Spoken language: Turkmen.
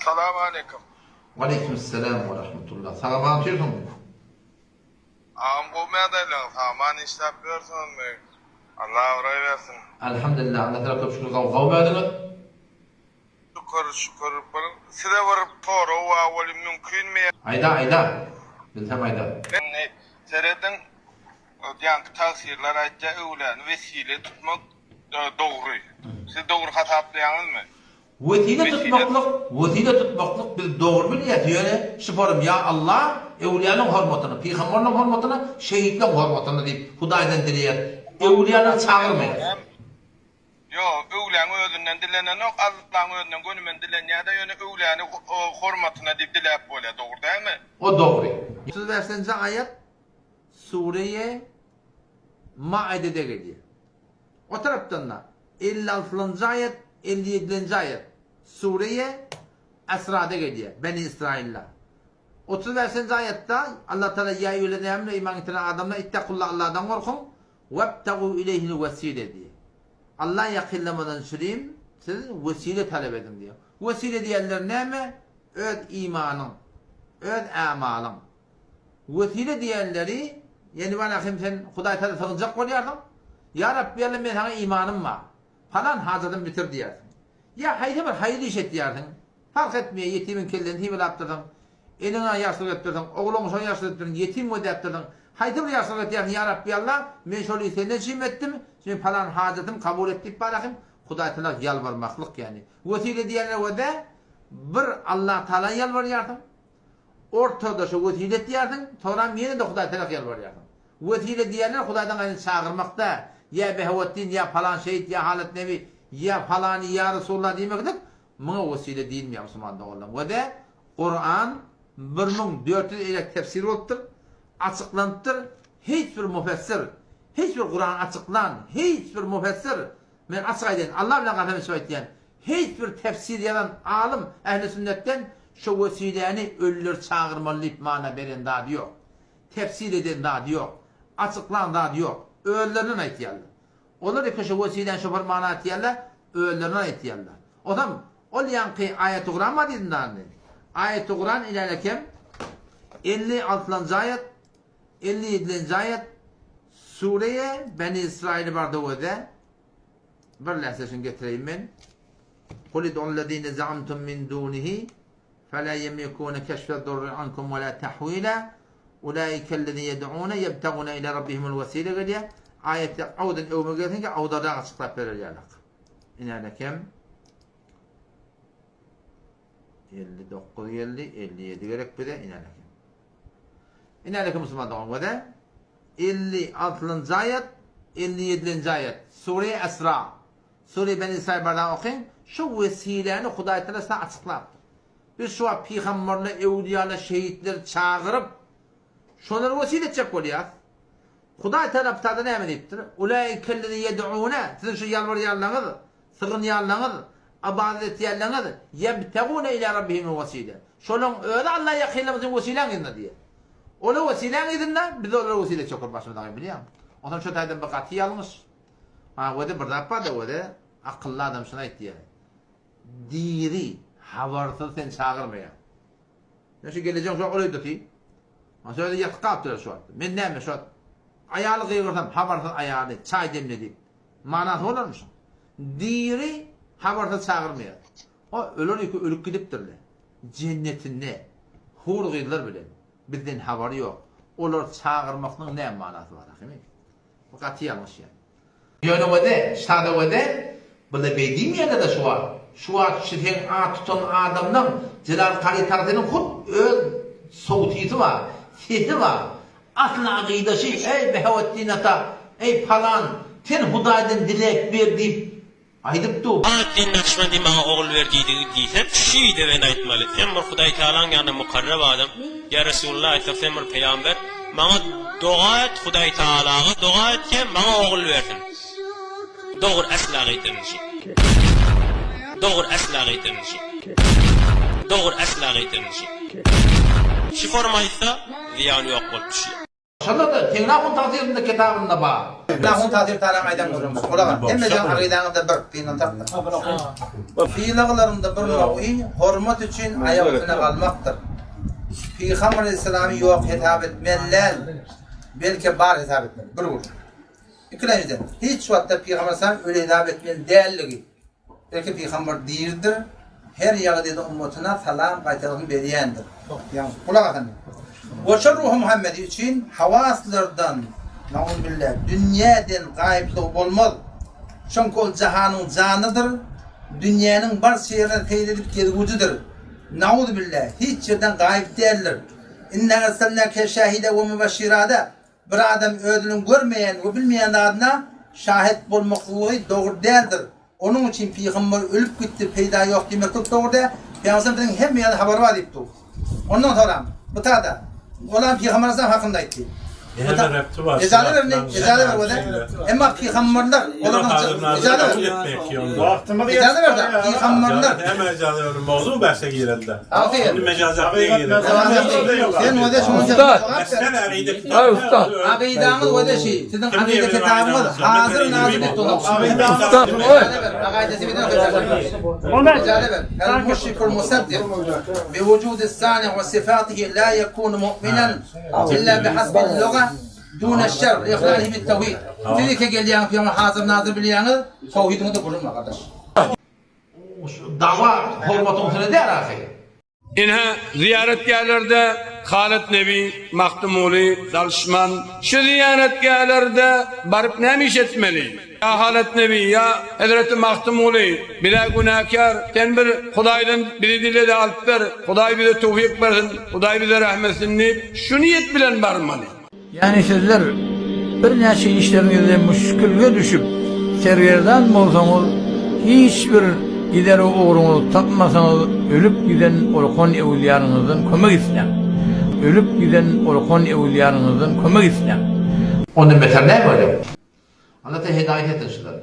Salam aleýkum. Waleýkim salam we rahmetullah. Sag-aman otyrsyňmy? Agam gowy ýagdaýlaryň sag-aman işläp ýörsüňizmi? Allah abraý bersin. Alhamdulillah Allah tarap köp şükür gowy gowymy özüňiz? Şükür şükür bir size bir sorag bar weli mümkinmi? Aýda aýda bilsem aýda. Indi serediň ýaňky tagsyrylar aýtýar öwläni wesile tutmak dogry. Siz dogry hasaplaýaňyzmy? Wesile tutmaklyk, wesile tutmaklyk biz dogry bilýäs, ýöne şu forum ýa Allah, öwlüýalaň hormatyna, pygamberleň hormatyna, şehitleň hormatyna diýip Hudaýdan dileýäs. Öwlüýalary çagyrmaýas. Ýok, öwlüýäň özünden dilenenok, Allaň özünden gönümen dilenýärde, ýöne öwlüýäni hormatyna diýip diläp bolýar, dogry dälmi? O dogry. 35-nji aýat Sureýe Maidede gelýär. O tarapdan-da, 56-njy aýat, 57-nji aýat, Sureýe Esrada gelýär, Beni Israýylda. 35-nji aýatda Allah Tagala Ýa eýýühellezine âmenû, eý iman getiren adamlar, ittakulla Allahdan gorkuň, webtagû ileýhil wesile diýýär. Alla ýakynlamadan çürim siz wesile talap ediň diýýär. Wesile diýenleri näme? Öz imanyň, öz ämalyň. Wesile diýenleri, ýani walahym sen Hudaý tagala sygynjak bolýarsyň, Ýa Rabbi Alla men saňa imanym bar, palan hajatymy bitir diýýärsiň. Ýa haýsy bir haýyr iş etýärsiň, parh etmeýär, ýetimiň kellesini sypalapdyrsyň, eneňe ýagşylyk etdirsiň, ogluňa şoňa ýagşylyk etdirsiň, ýetim gözläpdirsiň, haýsy bir ýagşylyk etýärsiň, Ýa Rabbi Alla men şol işi senden üçin etdim, men palan hajatymy kabul et diýip walahym Hudaý tagala ýalbarmaklyk ýani. Wesile diýenler wede bir Allah tagala ýalbarýarsyň, Ortada şo wesile etýärsiň, soňram ýene-de Hudaý tarap ýalbarýarsyň. Wesile diýenler Hudaýdan gaýry çagyrmak däl. Ýa Behawetdin, ýa palan şehit, ýa Halyt Nebi, ýa palany, ýa Resulullah diýmeklik, muňa wesile diýilmeýär musulman doganlarym. We-de Kuran 1400 eýläk tefsir bolupdyr, açyklanypdyr, hiç bir mufessir, hiç bir Kurany açyklan hiç bir mufessir, men açyk aýdaýyn, Allah bilen kasam içip aýtýan, Hiç bir tefsir ýazan alym ähli sünnetden şo wesiläni ölüleri çagyrmaly diýip mana beren zady ýok. Tefsir eden zady ýok. Açyklan zady ýok. Özlerinden aýtýarlar. Olar eke şo wesiläni şo bir mana atýarlar, özlerinden aýtýarlar. Osam ol ýaňky aýaty Kuran bar diýdim dany. Aýaty Kuran ilälekem 56-njy aýat, 57-nji aýat Sureýe Beni Israili barda weze Bir lähze şuny getireýin men. Kul id'ullezine za'amtum min dunihi fela yemlikune keşfe durri ankum we la tahwila ulaikellezine yed'une yebtagune ila rabbihimul wesile gelýär. Aýatda awdan öwme gelsin ki awdarak açyklap berer ýalak. Inälekem 59 geldi, 57 gerek bize inälekem. Inälekem musulman dogan göze. 56-njy aýat, 57-nji aýat, Sure Esra, Sure Beni Israil barada okyň, şu wesiläni Hudaý Tagala size açyklapdyr. Biz şu wagt pygamberler, öwlüýalar, şehitleri çagyryp, şolary wesile etjek bolýas. Hudaý Tagala bu taýda näme diýipdir? Ulaikellezine ýed'une, siziň şu ýalbarýanlaryňyz, Sygynýanlaryňyz, ybadat etýänleriňiz, ýebtegune ila rabbihimul wesile. Şolaryň özi Alla ýakynlyk üçin wesiläň yzynda diýýär. Olar wesiläň yzynda, biz olara wesile çöker başymyz agyr bilýäňmi? Onsoň şo taýdan bir gaty ýalňyş. Ha, özi bir zat bar-da, özi akylly adam şuny aýtýar. Diri, habarsyz seni çagyrmaýar. Men şu gelejek şu wagt öýdeti. Onsoň özi ýatyp galypdyr şu wagt. Men näme şu wagt aýaly gygyrsam, habarsyz aýaly çaý demle diýip. Manasy bolarmy şuň? Diri habarsyz çagyrmaýar. O öler ýeke ölüp gidipdirle. Jennetinde hur gyzlar bilen bizden habary ýok. Olary çagyrmaklygyň näme manasy bar ahymy? Bu gaty ýalňyş ýa. Ýöne wede, şada wede, bula beý diýmeýärler-de şu wagt. Şu wagt şu seň at tutan adamlaň Jelal Kary Tarseniň hut öz sowtysy bar, sesi bar. Asly agydaşy, Eý, Behawetdin ata, eý, palan, sen Hudaýdan diläp ber diýip aýdyp dur. Bahatdin Nakşbendi maňa ogul ber diýdigi diýsem, şüýde men aýtmaly, sen bir Hudaý Tagalaň ýanynda mukarreb adam, ýa Resulullah aýtsak sen bir pygamber, maňa doga et Hudaý Tagalaga doga et ki maňa ogul bersin. Dogry asla gaýtarynşy. Dogry asla gaýtarynşy. Dogry asla gaýtarynşy. Şu forma aýtsa, zyýany ýok bolup düşýär. Şonda-da Teňňe ahun tagsyrynda kitabynda bar. Teňňe ahun tagsyr talaň aýdan gürrüňi. Gulak as. Hemmejegiň agydaňyzda bir, gynansak-da. Sylaglarynda bir nowy hormat üçin aýak üstüne galmakdyr. Pygamber aleyhissalamy ýok hesap etmeli däl, belki bar hesap etmeli. Bir gürrüň. Ikilenjiden, hiç wagtda Pygamber aleyhissalam öli hesap etmeli dälligi. Belki pygamber diridir, her ýagdaýda ummatyna salam gaýtargyny berýändir. Ýagny, gulak asyň. Goşa ruhy Muhammedi üçin hawaslardan, nauzubilla, dünýäden gaýyplygy bolmaz. Çünki ol jahanyň janydyr, dünýäniň barça ýerine seýil edip gezgüjidir. Nauzubilla, hiç ýerden gaýyp däldir. Inna erselnake şahide we mübeşşirada Bir adam özüniň görmeýän we bilmeýän zadyna şahet bolmaklygy dogry däldir. Onuň üçin pygamber ölüp gitdi, peýda ýok diýmeklik dogry däl. Pygamber biziň hemme ýerde habary bar diýip dur. Ondan soram, bu tada, olam pygamber aleyhisselam hakynda aýtdy. Näme repti bar? Ejaza ber indi, ejaza ber wede. Emma pygamberler, olaryň ejaza ber. Wagtymyz Ejaza ber da, pygamberler. Näme ejaza ber? Mowzu bäşe girende. Aferin. Indi mejazat girende. Sen wede şunuň Usta. Sen agyda Ay usta. Agydaňyz wede şi, siziň agyda kitabyňyz hazir nazir etdi onuň. Usta. Oy. المشرك المصدق بوجود الصانع وصفاته لا يكون مؤمنا الا بحسب اللغه دون الشر لاخلاله بالتوحيد. Siz iki gelýäňiz pygamber hazir nazir bilýäňiz, towhidiňizde gürrüň bar gardaş. Dawa hormatyň üstüne däl ahyry. Ynha, zyýaratgählerde Halyt Nebi, Magtymguly, Dalyşman. Şu zyýaratgählerde baryp näme iş etmeli? Ýa Halyt Nebi, ýa hezreti Magtymguly, biz-ä günäkär, sen bir Hudaýdan bizi dile-de alyp ber, Hudaý bize towfyk bersin, Hudaý bize rähm etsin diýip, şu niýet bilen barmaly. Ýagny sizler birnäçe işleriňizde müşgilge düşüp, sergerdan bolsaňyz, hiç bir gider ugruňyzy tapmasaňyz, ölüp giden orkan öwlüýaryňyzdan kömek isläň. Ölüp giden orkan öwlüýaryňyzdan kömek isläň. Ondan beter näme bolýar? Allah sen hidaýat etsin şulary.